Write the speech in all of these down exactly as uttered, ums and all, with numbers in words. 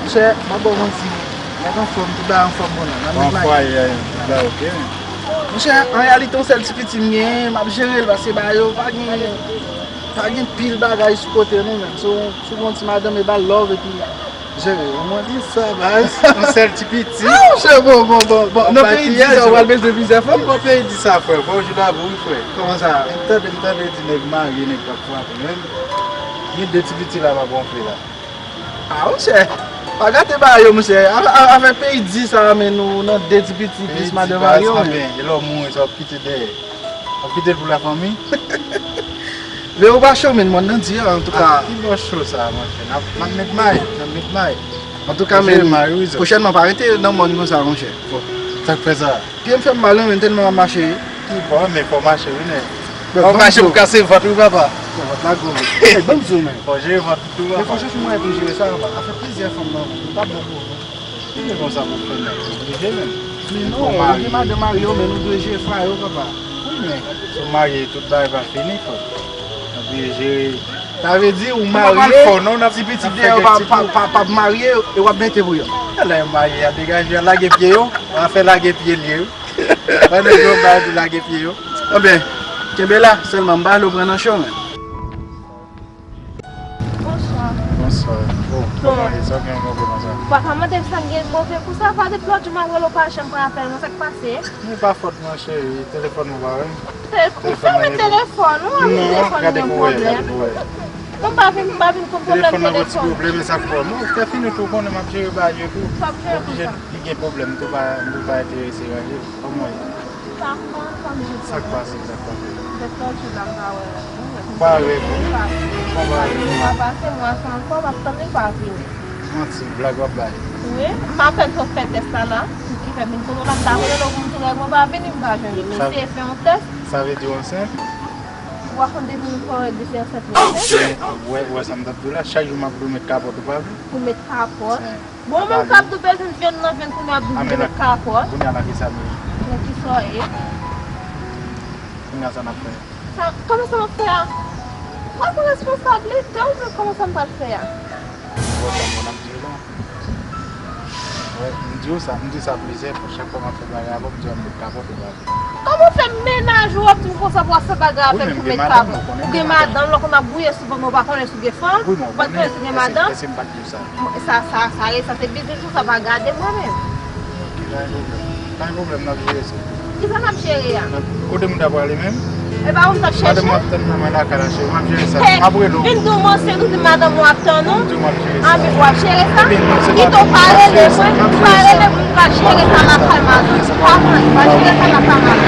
Monchè, m ap ba w manti. Nèg anfòm, tout bagay anfòm, bon, nan, nan Bon, met fwaye, tout bagay oke. Monchè, an reyalite, yon sèl ti piti m genyen, m ap jere l, paske bagay yo pa gen, pa gen pil bagay sou kote nou, menm. So, si w gen yon ti madanm, e ba l love, epi jere l, ou konprann? Ki sa, baz? Yon sèl ti piti? Ah, monchè, bon, bon, bon, bon. Nan peyi di sa, ou pral bezwen plizyè fanm? Ki bò peyi di sa, frè? Fò w jwe dabou, wi, frè. Kòman sa? M tande, m tande di nèg marye, nèg p ap frape, men gen de ti piti la m ap wonfle la. Ah, monchè, pa gate bagay yo, monchè. A, a, avèk peyi di sa, men nou nan de ti piti plis madan marye yo, men. Ebyen, e lè w mouri, sa w ap kite dèyè? W ap kite l pou lafanmi? Men ou pa cho, men mòn nan di, antouka. Ah, ki bò cho sa, monchè? N ap, n ap met may, n ap met may. Antouka, men, pwochènman, pa rete nan mòn konsa, monchè. Bon, sa k fè sa? Pye m fè m mal, wi, men tèlman m ap mache. Ki bò, men fò w mache, wi, nèg. Fò w mache pou kase vant, wi, papa. Bon, vant la gwo, wi. Ban m di w, men. Fò w jere vant ou tou, papa. Men fò w chèche mwayen pou jere sa, papa. Afè plizyè fanm nan, ou pa bon pou ou, non. Ki men konsa pou fè, nèg? Oblije, men. Men non, ou gen madanm marye, men nou dwe jere fwaye yo, papa. Wi, men. Si w marye, tout bagay pa fini, frè. Oblije jere. Sa vle di ou marye, ti pitit dèyè w pa, pa, pa, pa marye, e w ap mete pou yo. Lè yo marye, y a degaje, y a lage pye yo. W a fè lage pye l ye, wi. Pandan yo ba di lage pye yo. Anben, kenbe la, sèlman m pa vle w pran nan cho, men. Bonswa. Bonswa. Oh, kòman ye? Sa w gen move konsa? Ou pa ka mande m sa m gen move pou sa, pa depi lòt jou m ap rele w pa janm pran apèl mwen, sa k pase? Men pa fòt mwen, cheri, telefòn mwen pa wè m. Ou fèmen telefòn ou, an telefòn gen pwoblèm. Non, m pa vin, m pa vin konn pwoblèm telefòn. Telefòn nan gen ti pwoblèm, e sa k fè. Non, Steffi, nou tou konnen m ap jere bagay yo tou. M oblije, li gen pwoblèm, m tou pa, m tou pa enterese ranje l. Kòman ye? Sa k pase, sa k pase? Ou pa wè m? Ou pa wè m? Mwa pase, mwa sa ankò, m ap tann li, l pa vini. Manti, blag w ap bay. Wi, m apèn sot fè tès la la. Ki fè m vin konnen w la, m ta konnen non, pou m tou rèv mwen pa vini, m pa jwenn li. M eseye fè yon tès. Sa vle di w ansent? Ou pa konn depi nou fè wè depi ansent mwen fè? Ou wè, ou wè sa m t ap di w la, chak jou m ap di w met kapòt, ou pa vle. Ou met kapòt? Bon, ou menm k ap di w bezwen vyann nan vyann, kounye a w ap di w met kapòt. Kounye a la ki sa m ye? Bon, ki sa w ye? Kounye a sa n ap fè? Sa, kòman sa m ap fè a? Ou pa konn responsablite w, men kòman sa m pral fè a? Bon, bon, bon, n ap di w non. Wè, m di w sa, m di sa plizyè fwa, chak fwa m ap fè bagay avè w, m di w m met kapòt ou pa vle. Kòman w fè menaj ou ap di m konsa pou w ap fè bagay avè l pou met kapòt? Ou gen madanm, lè w konn ap gouye sou fanm, ou pa konnen si w gen fanm, ou pa konnen si w gen madanm. Èske m pa t di w sa? Sa, sa, sa, sa se biznis ou, sa pa gade mwen menm. Ok, pa gen pwoblèm. Pa gen pwoblèm, n ap jere sa. Kisa n ap jere a? Kote moun ta prale menm? E pa ou m t ap chèche? Madanm w ap tann nan mwen lakay la, cheri. M ap jere sa. M ap rele w. Vin di w m ansent, ou di madanm ou ap tann ou? M di w m ap jere sa. Anben, w ap jere sa? Kite w pa rele mwen, ou pa rele mwen, m pral jere sa lakay madanm. Pa pran, m pral jere sa lakay madanm.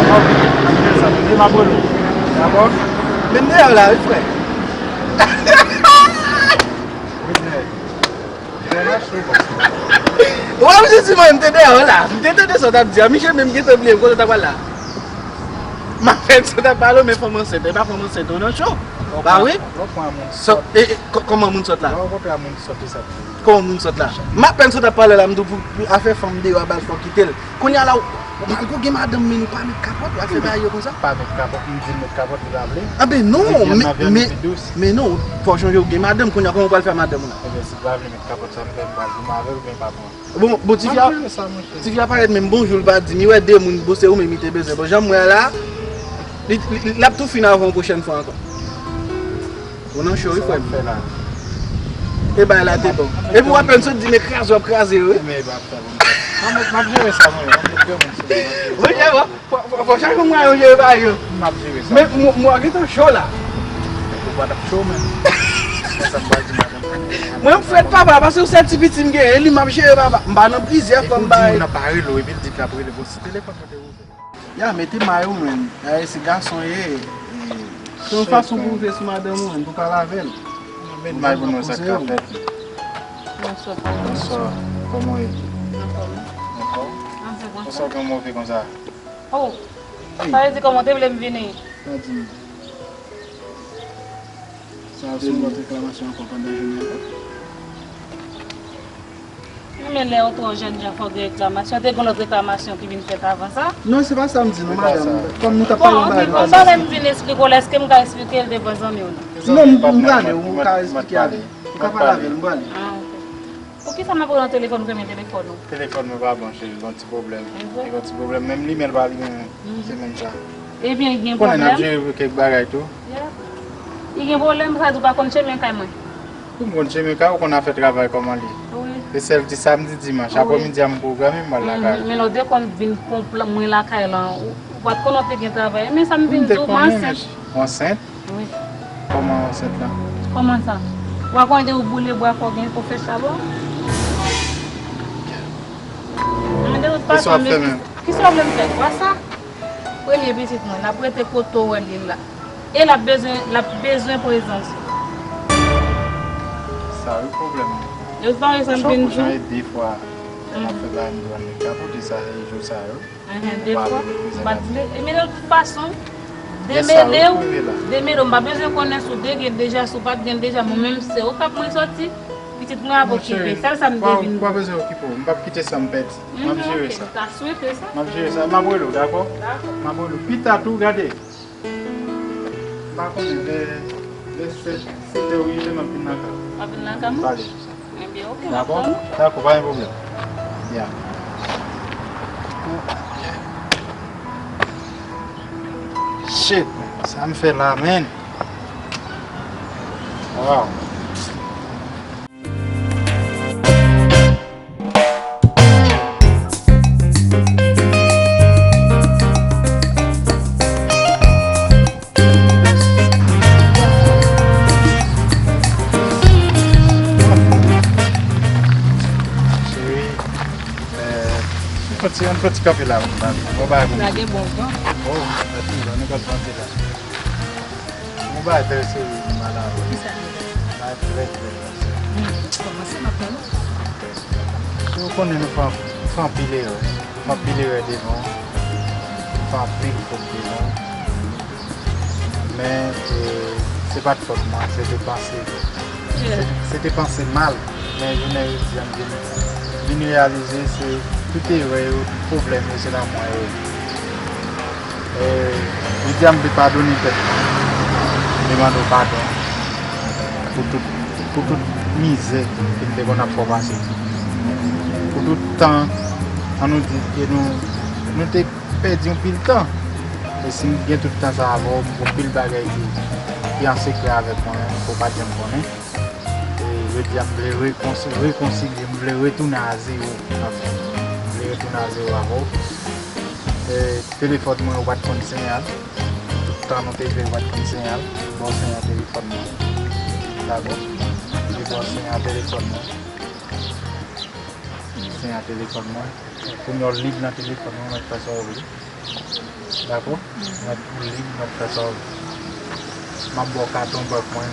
M ap jere sa. M ap rele w. Dakò? Men m deyò la, wi, frè. Wi, frè. Ou pa oblije di mwen, m te deyò la. M te tande sa w t ap di a. Misye menm gentan bliye m kote w t ap pral la. M ap fè m sot ap pale w, men fanm ansent. E pa fanm ansent, ou nan cho. Ba wi. Lè w pran moun sòt. E, e, kò-, kòman moun sòt la? Lè w kontre a moun sòt, e sa. Kòman moun sòt la? M apèn sot ap pale la, m di w pou, pou afè fanm deyò a, ba l fò kite l. Kounye a la, ou, ou, ou gen madanm, men ou pa met kapòt, w ap fè bagay yo konsa? Pa met kapòt, m di l met kapòt, li pa vle. Anben non, men, men, men non, fò w chonje ou gen madanm, kounye a kòman w pral fè a madanm ou la? Ebyen, si l pa vle met kapòt sa m fè, m pral goumen avè l oubyen m pa pran. Bon, bon, tifi a, tifi a parèt menm bonjou, l pa di m, li wè de moun, bon, se ou menm li te bezwen. Bon, jan m wè a la, li, li, li, l ap tou fin avè w yon pwochèn fwa ankò. Ou nan cho, wi, frè m. E bay la te bon. Epi w apèn sot di, men kraze w ap kraze yo, wi. Men e pa ap fè bon. M ap, m ap jere sa, mwen. M ap met granmoun sou mwen. Wi, jere. Fò, fò, fò chak moun mwen yo jere bagay yo. M ap jere sa. Men mwen, mwen gentan cho la. Ou pa t ap cho, men. Mwen sa m pral di madanm. Mwen m frèt, papa, paske yon sèl ti piti m genyen, e li m ap jere, papa. M pa nan plizyè fanm bagay. Epi w di moun nan pa rele w, epi l di l ap rele w. Bon, si telefòn mwen te ouvè. Ya, mete may ou, menn. Ay, se gason ye. Se yon fason pou w vle sou madanm ou, menn, pou w pale avè l. Met may pou nou, sa k ap fèt. Bonswa, papa. Bonswa. Kòman w ye? Anfòm. Anfòm? Anfòm, bonswa. Bonswa, kòman w fè konsa? Oh! Sa vle di kòman w te vle m vini? Pa di m. Sa se yon lòt reklamasyon ankò pandan jounen an. Men lè w twò jèn jan fò gen reklamasyon. Te gen lòt reklamasyon ki vin fèt avan sa? Non, se pa sa m di non, madanm. Kòm nou t ap pale yon bagay. Bon, anben, bon, m pale, m vin esplike w. Èske m ka esplike l devan zanmi w nan? Non, m, m prale, ou ka esplike avè l. Ou ka pale avè l, m prale. Ah, ok. Poukisa m ap rele nan telefòn ou renmen telefòn ou? Telefòn mwen pa bon, cheri, gon ti pwoblèm. Li gon ti pwoblèm, menm limen l pa limen semenn sa. Ebyen, gen pwoblèm. Konnen n ap jere kèk bagay tou. Li gen pwoblèm, sa di w pa konn chemen kay mwen. Pou m konn chemen kay ou, konn afè travay kòman l ye. Wi. E sèl ti samdi, dimanch, aprèmidi a m pwograme, m al lakay ou. Men lè w te konn vin pran mwen lakay lan, ou pa t konnen w te gen travay. Men sa m vin di w, m ansent. Ou ansent? Wi. Kòman ansent lan? Kòman sa? Ou pa konnen depi w boule bwa fò gen fò fè chalè. Men de tout fason, men kisa w vle m fè? Kisa w vle m fè? Wè sa? Premye pitit mwen, l ap rete kote w wè li la. E l ap bezwen, l ap bezwen prezans ou. Sa wi pwoblèm nan. E w pa wè sa m vin di w? Chak jou sa e de fwa. N ap fè bagay m di w an nèg la pou di sa e jou sa yo. Enhen, de fwa. M pa t vle. E men de tout fason, demele w, demele w, m pa bezwen konnen si w te gen deja, si w pa t gen deja, mwen menm se ou k ap mwen soti, pitit mwen ap okipe. Sèl sa m te vin. Ou pa bezwen okipe w, m p ap kite sa m pèdi. M ap jere sa. M ta swete sa. M ap jere sa, m ap rele w, dakò? Dakò. M ap rele w. Pita tou, gade. M pa konnen, vè, vè sèt, sèt è rive, m ap vin lakay ou. W ap vin lakay mwen? Pale sou sa. Ebyen, oke, m ap tann ou. Dakò, pa gen pwoblèm. Ya. Shit, man. Sa m fè la, man. Wow. Cheri, euh, ann fè ti, ann fè ti kanpe la, bon bagay pou mwen. Lage bon van. Oh, mèsi, ann pral kanpe la. Yon bagay trè serye m pral avè w. Kisa? Bagay trè, trè, trè serye. Hmm, kòmanse m ap tann ou. Ou konnen nou fè, fè anpil erè. Fè anpil erè devan w. Fè anpil fot devan w. Men, eh, se pa t fòt mwen, se te panse. Se, se te panse mal. Men jounen jodi a, m vin, vin reyalize se tout erè yo, tout pwoblèm yo, se nan mwen yo ye. E, jodi a, m vle padone tèt mwen. M vle mande w padon pou tout, pou tout mizè ke m te konn ap fè w pase. Pou tout tan, ann nou di ke nou, nou te pèdi yon pil tan. E si m gen tout tan sa avè w, m gen yon pil bagay ki, ki an sekrè avèk mwen menm, ke w pa t janm konnen. E jodi a, m vle rekonsi-, rekonsilye, m vle retounen a zewo avè w. M vle retounen a zewo avè w. E telefòn mwen, ou pa t konn siyal. Tout tan nou te jwe, ou pa t konn siyal. Bon, siyal telefòn mwen. Dakò? Li bon, siyal telefòn mwen. Siyal telefòn mwen. Kounye a w lib nan telefòn mwen, mèt fè sa w vle. Dakò? Mèt ou lib, mèt fè sa w vle. M ap ba w katon bank mwen.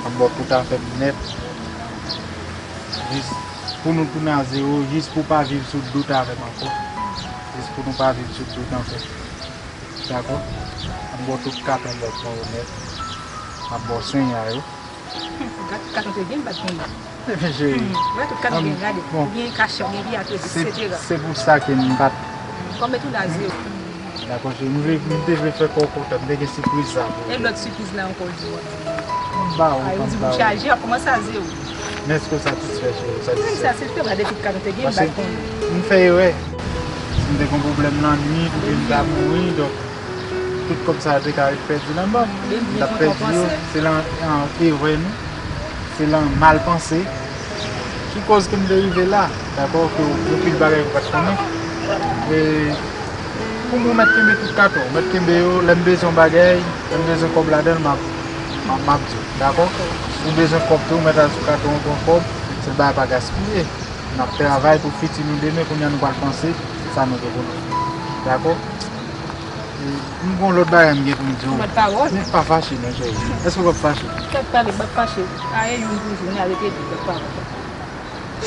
M ap ba w tout afè m nèt. Jis pou nou tounen a zewo, jis pou w pa viv sou dout avè m ankò. Jis pou nou pa viv sou dout ankò. Dakò? M ap ba w tout katon bank mwen yo nèt. M ap ba w siyal yo. Gad katon te gen, m pa t genyen. Ebyen, cheri. Hmm, wè tout katon gen, gade. Bon. Ou gen kachè, ou gen viyatwez, etsetera. Se pou sa ke m pa t. Hmm, kòm e tou naze yo. Dakò, cheri. M vle, m te vle fè kò w kontan. M te gen sipriz sa pou ou. E lòt sipriz la ankò, di w ap di. M ba w, m pa ba w. Ay, ou di pou chaje, w ap kòmanse a zewo. Men èske w satisfè, cheri? Ou satisfè? Wi, m satisfè, gade tout katon te gen, m pa t konnen. Paske m fè erè. Si m te gen pwoblèm lannwit, oubyen m ta mouri, donk, tout kòb sa yo te ka ret pèdi nan bank. M t ap pèdi yo, se lan, an, erè nou, se lan mal panse ki koz ke m te rive la. Dakò, ke yon pil bagay ou pa t konnen. E pou mwen, ou mèt kenbe tout katon, ou mèt kenbe yo, lè m bezwen yon bagay, lè m bezwen kòb ladan l, m ap, m ap, m ap di w, dakò? Ou bezwen kòb tou, ou mèt al sou katon, ou pran kòb, se bagay pa gaspiye. N ap travay pou fiti nou demen, kounye a nou pral panse sa nou gen pou nou fè. Dakò? E, m gon lòt bagay m gen pou m di w. Ou mèt pawòl. Men pa fache non, cheri. Èske w p ap fache? Tèt pale, m p ap fache. Ayen youn pou jou, n arete di, m p ap pawòl.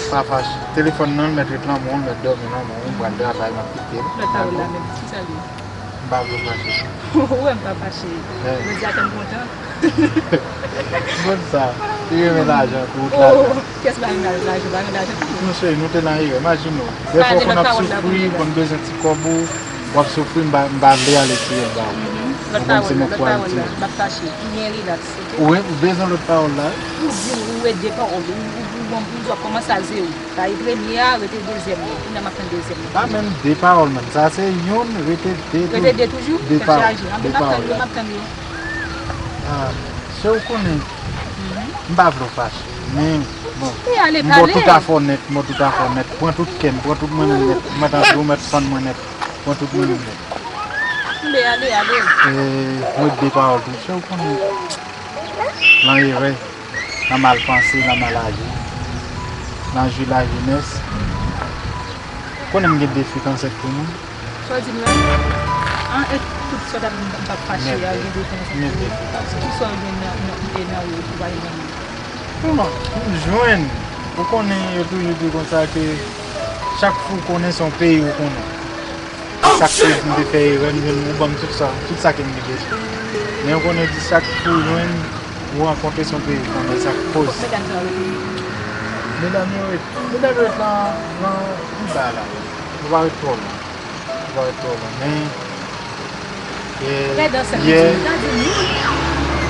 Pa fache. Telefòn nan, l mèt ret nan men w, l mèt dòmi nan men w, m pral travay, m ap kite l. Lòt pawòl la menm, kisa l ye? M pa vle w fache. Ou wè m pa fache. Men. Jodi a kè m kontan. M konn sa. Li renmen lajan, tout lajan. Oh, kiyès pa renmen lajan, pa renmen lajan tou. Non, cheri, nou te nan erè. Imajine w. Dèfwa w konn ap soufri, w konn bezwen ti kòb ou, w ap soufri, m pa, m pa vle ale tirè l ba ou. Mhm. Lòt pawòl la, lòt pawòl la, m ap fache. Ou byen rilaks, oke? Ou, ou bezwen lòt pawòl la? Ou di m, ou wè de pawòl, ou, ou, Bon, m di w ap kòmanse a zewo. Sa e premye a, rete dezyèm nan. Kounye a m ap tann dezyèm nan. Pa menm de pawòl menm. Sa se youn, rete de tou. Rete de toujou? De Tèt pawòl. Chaje. Anben, De m ap tann pawòl yo, m la. Ap tann yo. Ah, se ou konnen. M pa vle w fache. Men, bon. E ale M ba w pale. Tout afè w nèt, m ba w tout afè w nèt. Pran tout kè m, pran tout mwen menm nèt. Mwen tankou w mèt fann mwen nèt. Pran tout mwen menm nèt. Ale, ale, ale. E, mwen de pawòl tou. Se ou konnen. Nan erè, nan mal panse, nan mal aji, nan jwi lajenès. Konnen m gen defi kansèk pou mwen. Sa w di m la? An, e tout sa w t ap di m p ap fache a, gen defi kansèk pou mwen. Ki sa w jwenn nan, nan, nan yo pou pale nan mwen? Bon, m jwenn. Ou konnen yo toujou di konsa ke chak fou konnen se yon peyi ou konnen. Chak fou m te fè erè, m jwenn ou ban m tout sa, tout sa ke m te bezwen. Men ou konnen di chak fou jwenn, ou rankontre se yon peyi ou konnen, sa k koz. Medam sa yo rete. Medam yo ret, medam yo ret nan, nan pi ba la. Nou pa ret twò lwen. Ou pa ret twò lwen. Men, e, Gade ansèt yè, li, gade li.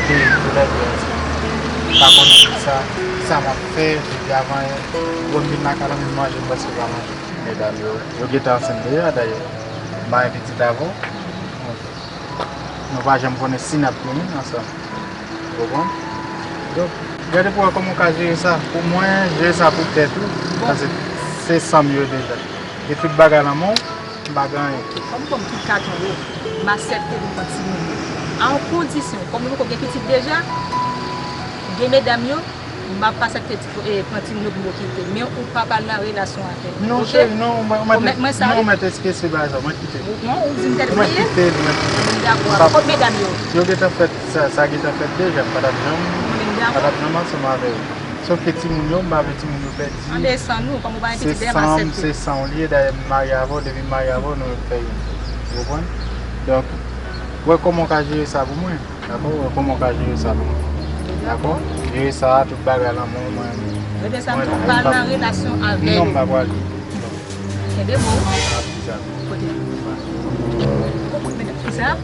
te toulède ansanm. Pa konnen ki sa, ki sa m ap fè, depi avan yè. Bon, m vin lakay la, menm manje, m prèske pa manje. Medam yo, yo gentan ansent deja, dayè. M pa gen pitit avè w. Nou pa janm konnen si n ap gen youn ansanm. Ou konprann? Donk, gade pou wè kòman w ka jere sa. Pou mwen, jere sa pou tèt ou. Paske se san m yo deja. E tout bagay nan men w, m pa gen anyen. Kòm kòm tout katon yo, m aksepte pou m pran timoun yo. A yon kondisyon, kòm nou poko gen pitit deja, gen medam yo, m ap aksepte ti, e, pran timoun yo pou m okite. Men ou pa pral nan relasyon avè m. Non, Oke? Cheri, non, ou mèt, Ou mèt mwen sa, non, wi. Ou mèt eskese bagay sa, mwen kite. Ou, non, ou di m tèt Mwen bliye? kite, mwen kite. M dakò. Sa- Kot medam yo? Yo gentan fèt, sa, sa gentan fèt deja, m pa t ap janm, M m pa t dakò. ap janm ansanm avè yo. Sòf ke timoun yo, m pa vle timoun yo pèdi. An desann nou, kòm ou pa gen Se pitit deja, m san m, aksepte. Se san w li ye, dayè m marye avè w, depi m marye avè w, nou fè youn. Ou konprann? Donk, wè kòman w ka jere sa pou mwen. Dakò? Wè kòman w ka jere sa pou mwen. Dakò? Jere sa, tout bagay nan men w, mwen. Rete sa, Mwen m la, pa e pa- nan relasyon avè Non, l. m pa pral. Kenbe bon. Ap di sa. Kote? Kisa?